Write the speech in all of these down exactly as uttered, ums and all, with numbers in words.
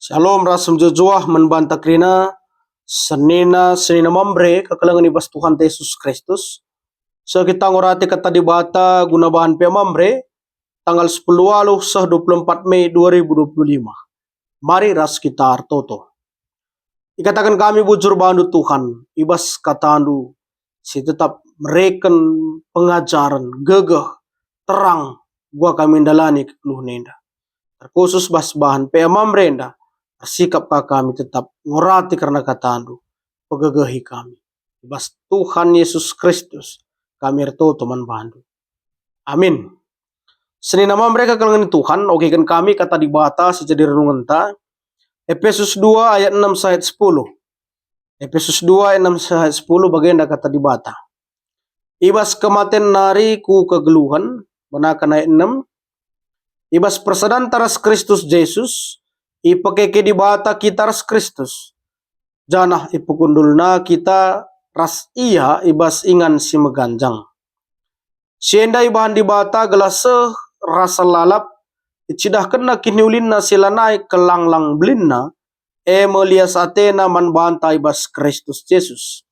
Shalom ras mejuah-juah man banta kerina, senina, senina Mamre, kekelengen i bas Tuhanta Yesus Kristus. Seh kita ngurati Kata Dibata guna bahan P A Mamre, tanggal sepuluh waluh seh dua puluh empat Mei dua ribu dua puluh lima. Mari ras kita ertoto. Ikataken kami bujur bandu Tuhan, i bas KataNdu si tetap mereken pengajaren, gegeh, terang, guna kami ndalani kegeluhen enda. Terkhusus bas bahan P A Mamre enda, ersikap ka kami tetap ngurati kerna KataNdu, pegegehi kami. I bas Tuhan Yesus Kristus, kami ertoto man bandu. Amin. Senina Mamre kekelengen Tuhan, ogeken kami Kata Dibata si jadi renungenta, Epesus dua ayat enam sahat sepuluh. Epesus dua ayat enam sahat sepuluh, bagenda Kata Dibata. I bas kematen nari ku kegeluhen, benaken ayat enam, i bas persadanta ras Kristus Jesus, ipekeke Dibata kita ras Kristus, janah ipekundulna kita ras Ia i bas ingan si meganjang. Si enda ibahan Dibata gelah seh rasa lalap, icidahkenNa kiniulinNa si lanai kelanglang belinna, e me lias ateNa man banta i bas Kristus Jesus.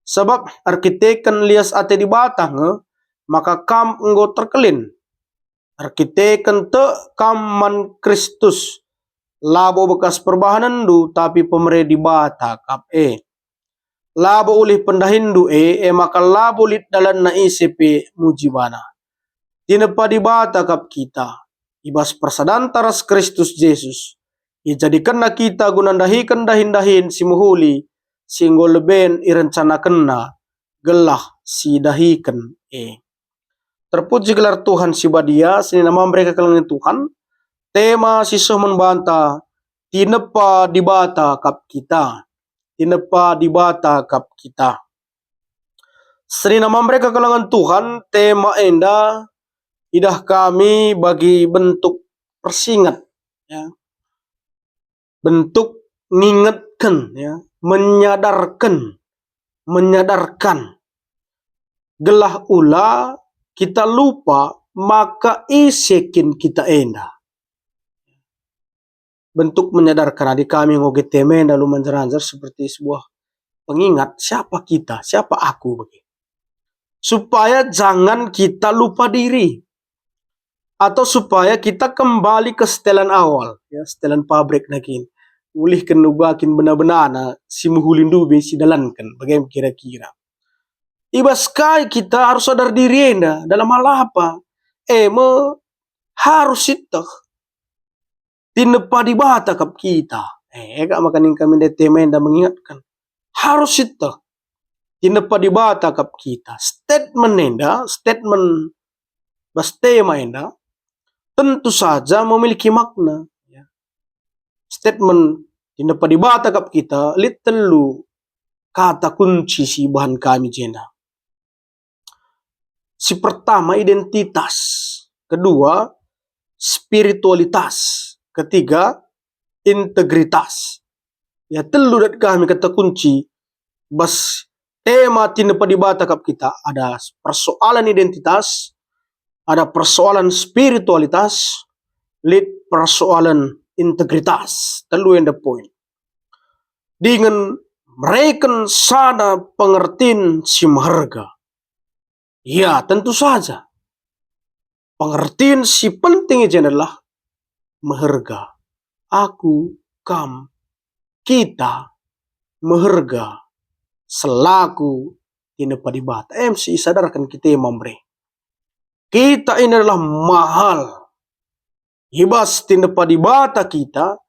Sabap erkiteken lias ate Dibata nge maka kam enggo terkelin. Erkiteken tek kam man Kristus, labo bekas perbahanenndu, tapi pemere Dibata kap e. Labo ulih pendahinndu e, e maka labo lit dalanna ise pe muji bana. Tinepa Dibata kap kita, i bas persadanta ras Kristus Jesus. IjadikenNa kita guna ndahiken dahin-dahin si mehuli, si enggo leben irencanakenNa, gelah sidahiken e. Terpuji gelar Tuhan si badia, senina Mamre kekelengen Tuhan, tema si seh man banta, tinepa Dibata kap kita. Tinepa Dibata kap kita. Senina Mamre kekelengen Tuhan, tema enda idah kami bagi bentuk persinget, ya. Bentuk ngingetken, ya, menyadarken, menyadarkan. Gelah ula kita lupa maka ise kin kita enda. Bentuk menyadarkan, adi kami ngoge tema enda alu manjar-anjar seperti sebuah pengingat, siapa kita, siapa aku bagi. Supaya jangan kita lupa diri. Atau supaya kita kembali ke setelan awal, ya, setelan pabrik nari kin. Ulihken uga kin bena-benana si mehuli ndube sidalanken, bage kira-kira. I bas kai kita harus sadar diri enda, dalam hal apa? E me, harus sieteh. Tinepa Dibata kap kita. E, kap maka nina kami ndai tema enda mengingatkan. Harus sieteh. Tinepa Dibata kap kita. Statement enda, statement bas tema enda, tentu saja memiliki makna. Ya. Statement tinepa Dibata kap kita, lit telu kata kunci si ibahan kami jenda. Si pertama, identitas. Kedua, spiritualitas. Ketiga, integritas. Ya, telu dat kami kata kunci bas tema tinepa Dibata kap kita. Ada persoalan identitas, ada persoalan spiritualitas, lit persoalan integritas. Telu enda poin. Dingen mereken sada pengertin si meherga. Ya, tentu saja. Pengertin si penting i jenda adalah meherga. Aku, kam, kita meherga selaku tinepa Dibata. Em si isadarken kita e Mamre. Kita ini adalah mahal. I bas tinepa Dibata kita,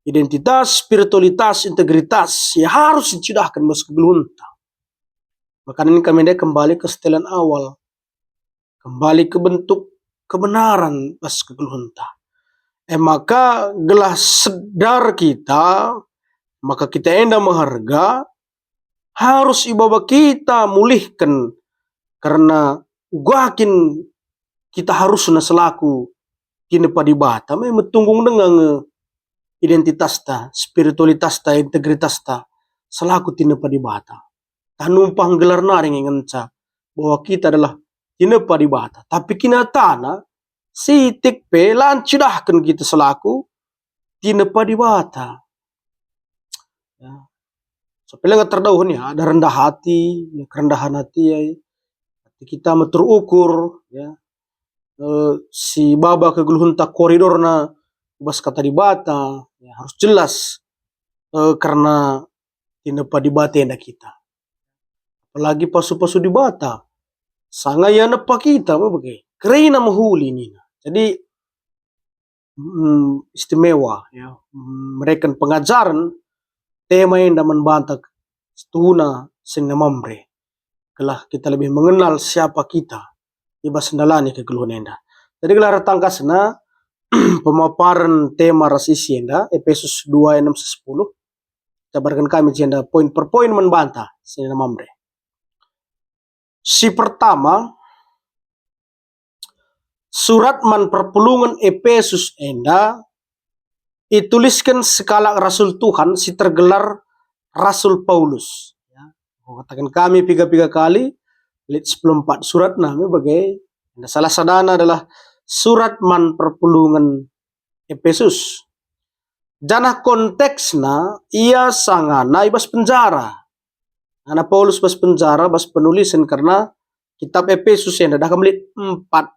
identitas, spiritualitas, integritas, si harus icidahken bas kegeluhenta. Maka nina kami ndai kembali ke setelan awal. Kembali ke bentuk kebenaran bas kegeluhenta. E maka gelah sadar kita, maka kita enda meherga, harus ibaba kita mulihken, kerna uga kin kita harusna selaku tinepa Dibata, me metunggung denga nge identitasta, spiritualitasta, integritasta selaku tinepa Dibata. Tah numpang gelar nari nge ngenca bahwa kita adalah tinepa Dibata. Tapi kinatana, sitik pe la ncidahken kita selaku tinepa Dibata. Ya. Sampai langa terdauhen ya, ada rendah hati, ya, kerendahan hati ya. Hati kita meter ukur, ya. Eh, si baba kegeluhenta koridorna bas kata Dibata, ya, harus jelas, eh, karena tinepa Dibata enda kita. Apalagi pasu-pasu Dibata. Sanga ia nepa kita, me bage. Kerina mehuli nina. Jadi, mm, istimewa, ya, mm, mereken pengajaren tema enda man banta setuhuna senina Mamre, gelah kita lebih mengenal siapa kita i bas ndalani kegeluhen enda. Jadi gelah ertangkasna pemaparen tema ras isi enda, Epesus dua enam sepuluh, jabarken kami jenda poin per poin man banta senina Mamre. Si pertama, surat man perpulungen Epesus enda itulisken sekalak rasul Tuhan si tergelar Rasul Paulus. Ya, kataken kami piga-piga kali, lit sepuluh empat suratna me bage. Enda salah sadana adalah surat man perpulungen Epesus. Janah konteksna ia sangana i bas penjara. Ngana Paulus bas penjara, bas penulisen kerna kitab Epesus enda, dah kam lit empat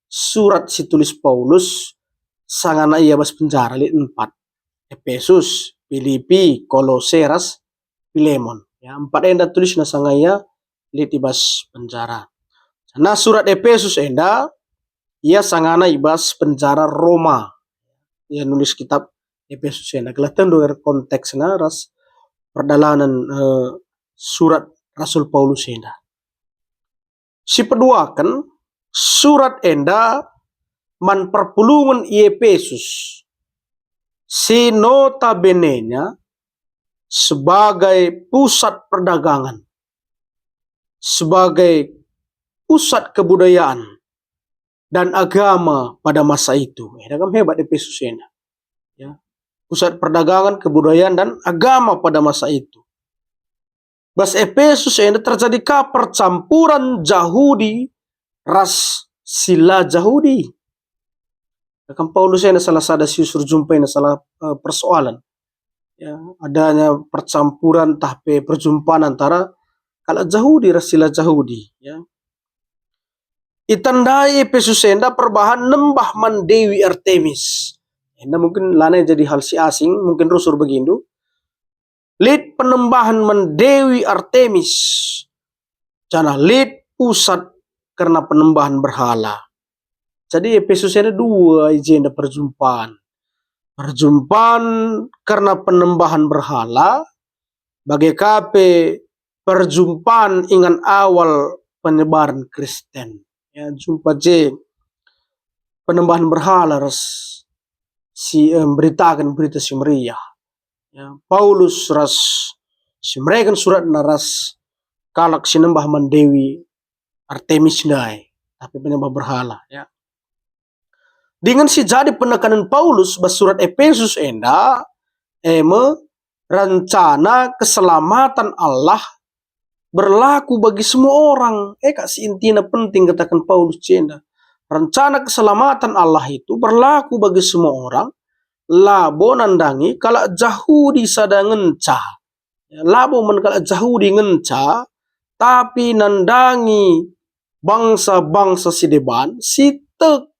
surat si tulis Paulus sangana ia bas penjara, lit empat. Epesus, Pilipi, Kolose, ras Pilemon. Ya, empat enda tulisna sanga ia lit i bas penjara. Nah, surat Epesus enda, ia sangana i bas penjara Roma. Ia nulis kitab Epesus enda. Gelah tentu konteksna ras perdalanen, eh, surat Rasul Paulus enda. Sipeduaken, surat enda man perpulungen i Epesus, si notabenenya sebagai pusat perdagangan, sebagai pusat kebudayaan dan agama pada masa itu. Eh, dagam hebat Epesus enda. Ya. Pusat perdagangan, kebudayaan, dan agama pada masa itu. Bas Epesus enda terjadi ka percampuran Jahudi ras si la Jahudi. Kan Paulus enda salah sada si usur jumpa enda salah, eh, persoalan. Ya, adanya percampuran tah pe perjumpaan antara kalak Jahudi ras si la Jahudi, ya. Itandai Epesus enda perbahan nembah man Dewi Artemis. Enda mungkin lanai jadi hal si asing, mungkin rusur begindu. Lit penembahen man Dewi Artemis, janah lit pusat kerna penembahen berhala. Jadi Epesus enda dua i jenda perjumpaan. Perjumpaan kerna penembahen berhala, bage ka pe perjumpaan ingan awal penyebaren Kristen. Ya, jumpa je penembahen berhala ras si, eh, mberitaken Berita Si Meriah. Ya, Paulus ras si mereken suratna ras kalak si nembah man Dewi Artemis ndai, tapi penyembah berhala, ya. Dingen si jadi penekanen Paulus bas surat Epesus enda, e me, rencana keselamatan Allah berlaku bagi semua orang. E kap si intina penting kataken Paulus jenda. Rencana keselamatan Allah itu berlaku bagi semua orang, labo nandangi kalak Jahudi sada ngenca. Ya, labo man kalak Jahudi ngenca, tapi nandangi bangsa-bangsa si deban si tek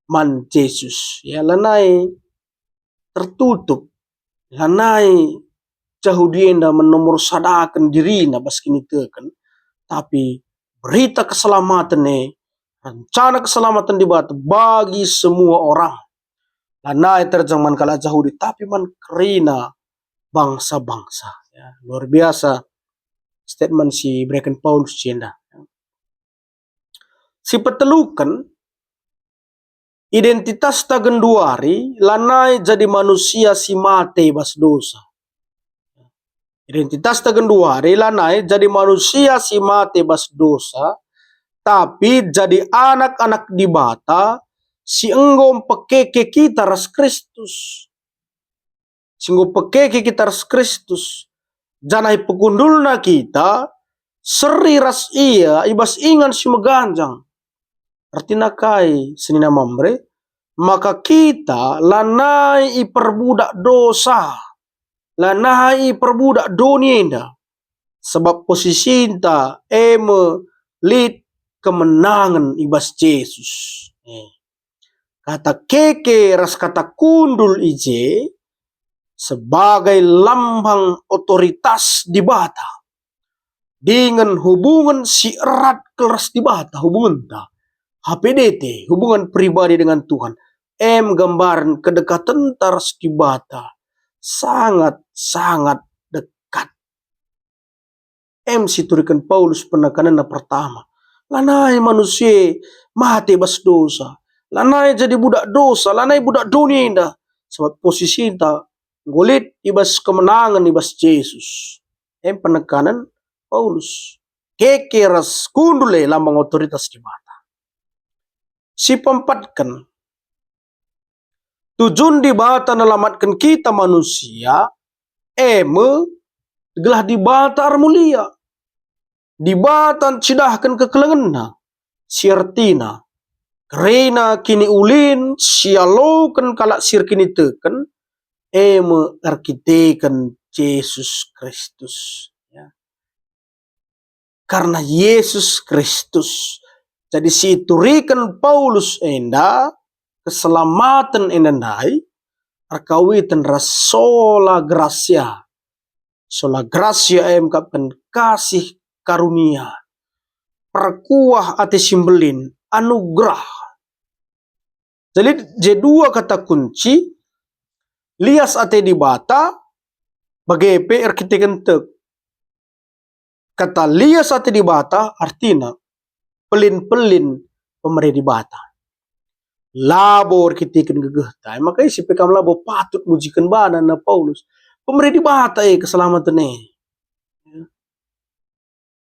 man Jesus. Ya, lanai tertutup, lanai Jahudi enda menomor sadaken dirina bas kiniteken, tapi berita keselamaten e, rencana keselamatan Dibata bagi semua orang. Lanai terjeng man kalak Jahudi, tapi man kerina bangsa-bangsa. Ya, luar biasa statement si ibereken Paulus jenda. Si peteluken, identitasta genduari lanai jadi manusia si mate bas dosa. Identitasta genduari lanai jadi manusia si mate bas dosa, tapi jadi anak-anak Dibata si enggo mpekeke kita ras Kristus. Si enggo mpekeke kita ras Kristus, janah ipekundulna kita seri ras Ia i bas ingan si meganjang. Ertina kai, senina Mamre? maka kita lanai iperbudak dosa, lanai iperbudak doni enda, sabap posisinta e me lit kemenangen i bas Jesus. Eh. Kata keke ras kata kundul i je sebagai lambang otoritas Dibata dingen hubungen si erat kal ras Dibata hubungenta. H P D T, hubungan pribadi dengan Tuhan, em gambaren kedekatenta ras Dibata sangat-sangat dekat. Em si ituriken Paulus penekanenna pertama. Lanai manusia mate bas dosa. Lanai jadi budak dosa, lanai budak doni enda. Sabap posisinta enggo lit i bas kemenangen i bas Jesus. Em penekanen Paulus. Keke ras kundul e lambang otoritas Dibata. Si peempatken, tujun Dibata nelamatken kita manusia, e me gelah Dibata ermulia. Dibata ncidahken kekelengenNa, si ertina kerina kiniulin si ialoken kalak si erkiniteken, e me erkiteken Jesus Kristus. Ya. Karena Yesus Kristus. Jadi si ituriken Paulus enda, keselamaten enda ndai, erkawiten ras sola grasia. Sola grasia e mekapken kasih karunia, perkuah ate si mbelin, anugerah. Jadi, je dua kata kunci, lias ate Dibata, bage pe erkiteken tek. Kata lias ate Dibata artina pelin-pelin pemere Dibata. Labo erkiteken gegehta, e maka ise pe kam labo patut mujiken bana, nina Paulus. Pemere Dibata e keselamaten e.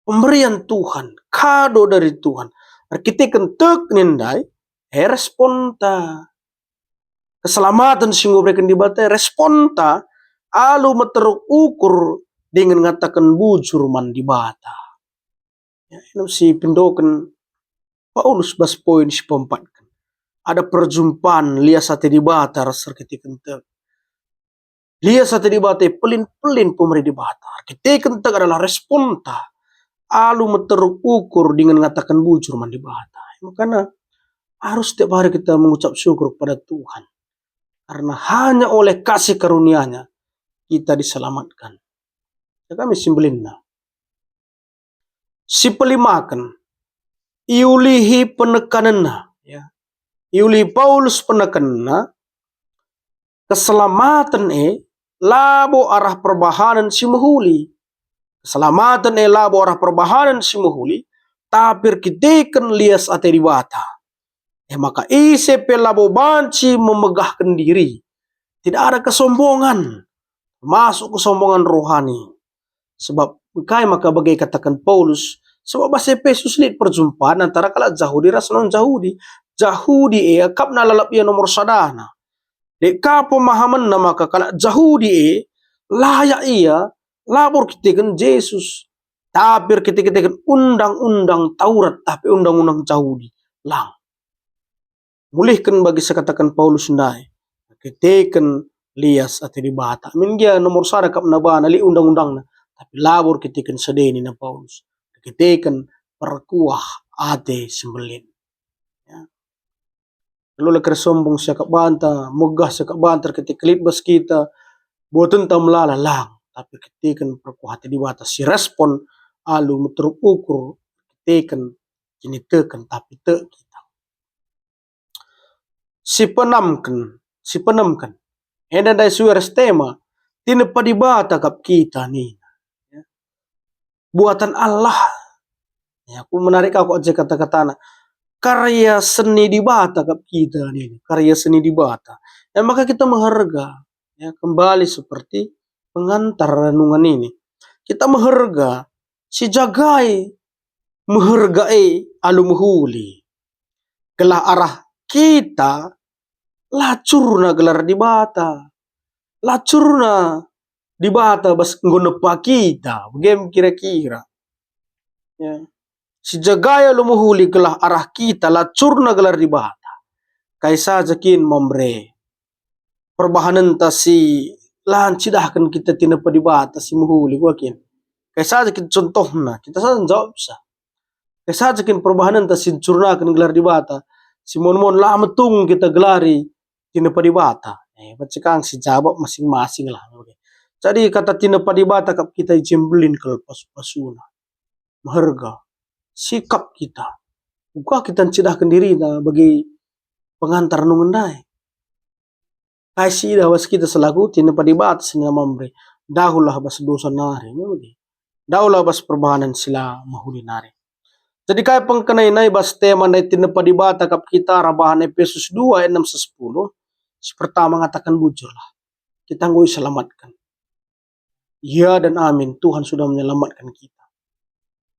Pemberian Tuhan, kado dari Tuhan. Erkiteken tek nina ndai, e responta. Keselamaten si enggo ibereken Dibata e responta alu meteruk ukur dingen ngataken bujur man Dibata. Ya, inem si ipendoken Paulus bas poin si peempatken. Ada perjumpaan lias ate Dibata ras erkiteken tek. Lias ate Dibata e pelin-pelin pemere Dibata. Erkiteken tek adalah responta alu meteruk ukur dingen ngataken bujur man Dibata. Makana arus tiap hari kita mengucap syukur kepada Tuhan. Karena hanya oleh kasih karunia-Nya kita diselamatkan. Ya, kami si mbelinna. Si pelimaken, iulihi penekanenna, ya. Iulihi Paulus penekanenna, keselamaten e labo arah perbahanen si mehuli. Keselamaten e labo arah perbahanen si mehuli, tapi erkiteken lias ate Dibata. E maka ise pe labo banci memegahken diri. Tidak ada kesombongan, termasuk kesombongan rohani. Sebab engkai maka bage kataken Paulus? Sebab bas Epesus lit perjumpaan antara kalak Jahudi ras non-Jahudi. Jahudi e akapna lalap ia nomor sadana. Lit ka pemahamenna maka kalak Jahudi e layak ia labo erkiteken Jesus, tapi erkite-kiteken undang-undang Taurat, tapi undang-undang Jahudi. Lang. Mulihken bagi sekataken Paulus ndai, erkiteken lias ate Dibata. Min gia nomor sada akapna bana, lit undang-undangna, tapi labo erkiteken sada nina Paulus. Erkiteken perkuah ate si mbelin. Ya. Elo la ersombong siakap banta, megah siakap banta, erkiteken lit bas kita, buatenta melala lang, tapi erkiteken perkuah ate Dibata si respon alu meteruk ukur, erkiteken kiniteken, tapi tek kita. Si peenamken, si peenemken. Enda ndai sue ras tema, tinepa Dibata kap kita nina. Ya. Buatan Allah. Ya, aku menarik aku aja kata-katana. Karya seni Dibata kap kita nina, karya seni Dibata. Ya, maka kita meherga. Ya, kembali seperti pengantar renungan ini. Kita meherga, sijagai meherga e alu mehuli. Gelah arah kita la curna gelar Dibata. La curna Dibata bas enggo nepa kita, bage me kira-kira. Ya. Sijagai alu mehuli gelah arah kita la curna gelar Dibata. Kai saja kin Mamre perbahanenta si la ncidahken kita tinepa Dibata si mehuli, kuga kin? Kai saja kin contohna, kita saja njawabsa. Kai saja kin perbahanenta si ncurnaken gelar Dibata, si mon-mon la metunggung kita gelari tinepa Dibata. Eh, banci kang si jabap masing-masing lah. Jadi kata tinepa Dibata kap kita i je mbelin kal pasu-pasuna. Meherga. Sikap kita. Uga kita ncidahken dirina bagi pengantar nungen ndai. Kai si idah bas kita selaku tinepa Dibata senina Mamre. Dahulah bas dosa nari. Dahulah bas perbahanen si la mehuli nari. Jadi kai pengkenai nai bas tema ndai tinepa Dibata kap kita arah bahan Epesus dua ayat enam sepuluh. Si pertama ngataken bujurlah. Kita enggo iselamatken. Ya dan amin, Tuhan sudah menyelamatkan kita.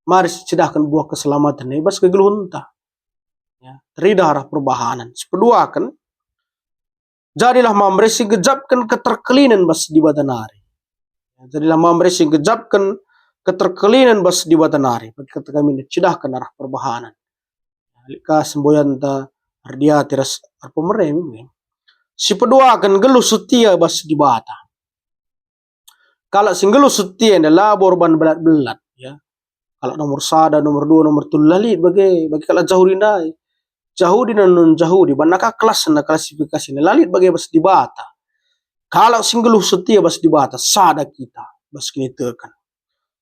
Mari sicidahken buah keselamatan i bas kegeluhenta. Ya, teridah arah perbahanen. Sipeduaken, jadilah Mamre si gejapken keterkelinen bas Dibata nari. Ya, jadilah Mamre si gejapken keterkelinen bas Dibata nari. Bagi kata kami cidahken arah perbahanen. Lit ka semboyanta erdiati ras erpemere. Sipeduaken, nggeluh setia bas Dibata. Kalak si nggeluh setia enda labo erban belat-belat, ya. Kalak nomor sada, nomor dua, nomor telu la lit bage, bagi kalak Jahudi ndai. Jahudi non Jahudi, banna ka kelasna, klasifikasina, la lit bage bas Dibata. Kalak si nggeluh setia bas Dibata, sada kita bas kiniteken.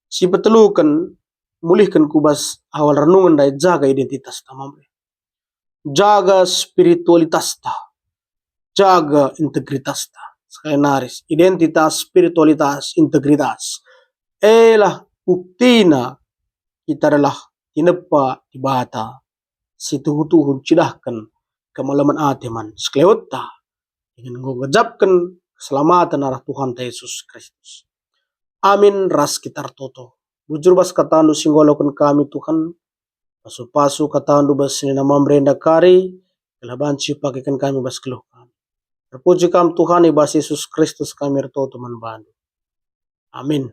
Sipeteluken, mulihken ku bas awal renungen ndai, jaga identitasta Mamre. Jaga spiritualitasta, jaga integritasta. Sekali nari, identitas, spiritualitas, integritas. Elah buktina kita adalah tinepa Dibata si tuhu-tuhu ncidahken kemalemen ate man sekelewetta, dingen enggo ngejapken keselamaten arah Tuhanta Yesus Kristus. Amin ras kita ertoto. Bujur bas kataNdu si enggo aloken kami, Tuhan. Pasu-pasu kataNdu bas senina Mamre enda kari, gelah banci pakeken kami bas geluh kami. Terpuji Kam, Tuhan, i bas Yesus Kristus kami ertoto man baNdu. Amin.